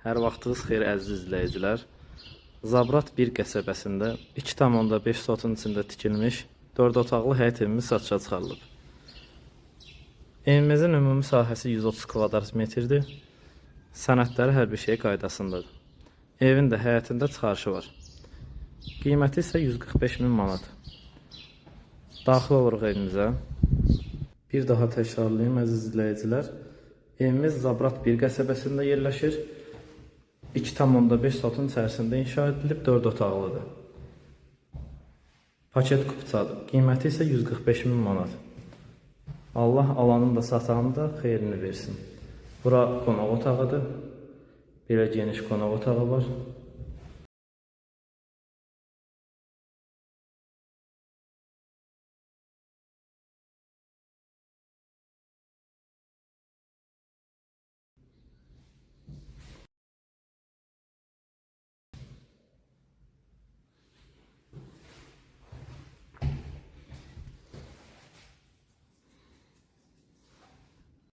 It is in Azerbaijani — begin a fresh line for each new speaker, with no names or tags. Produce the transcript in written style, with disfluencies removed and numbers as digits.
Hər vaxtınız xeyir əziz izləyicilər. Zabrat 1 qəsəbəsində 2,5 sotun içində tikilmiş 4 otaqlı həyət evimiz satışa çıxarılıb. Evimizin ümumi sahəsi 130 kvadrat metrdir. Sənədləri hər bir şey qaydasındadır. Evin də həyətində çıxarışı var. Qiyməti isə 145 min manat. Daxil oluruq evimizə. Bir daha təkrarlayım əziz izləyicilər. Evimiz Zabrat 1 qəsəbəsində yerləşir. 2,5 sotun içərisində inşa edilib, 4 otaqlıdır. Paket kupçadır. Qiyməti isə 145 min manat. Allah alanın da satanın da xeyrini versin. Bura qonaq otağıdır. Belə geniş qonaq otağı var.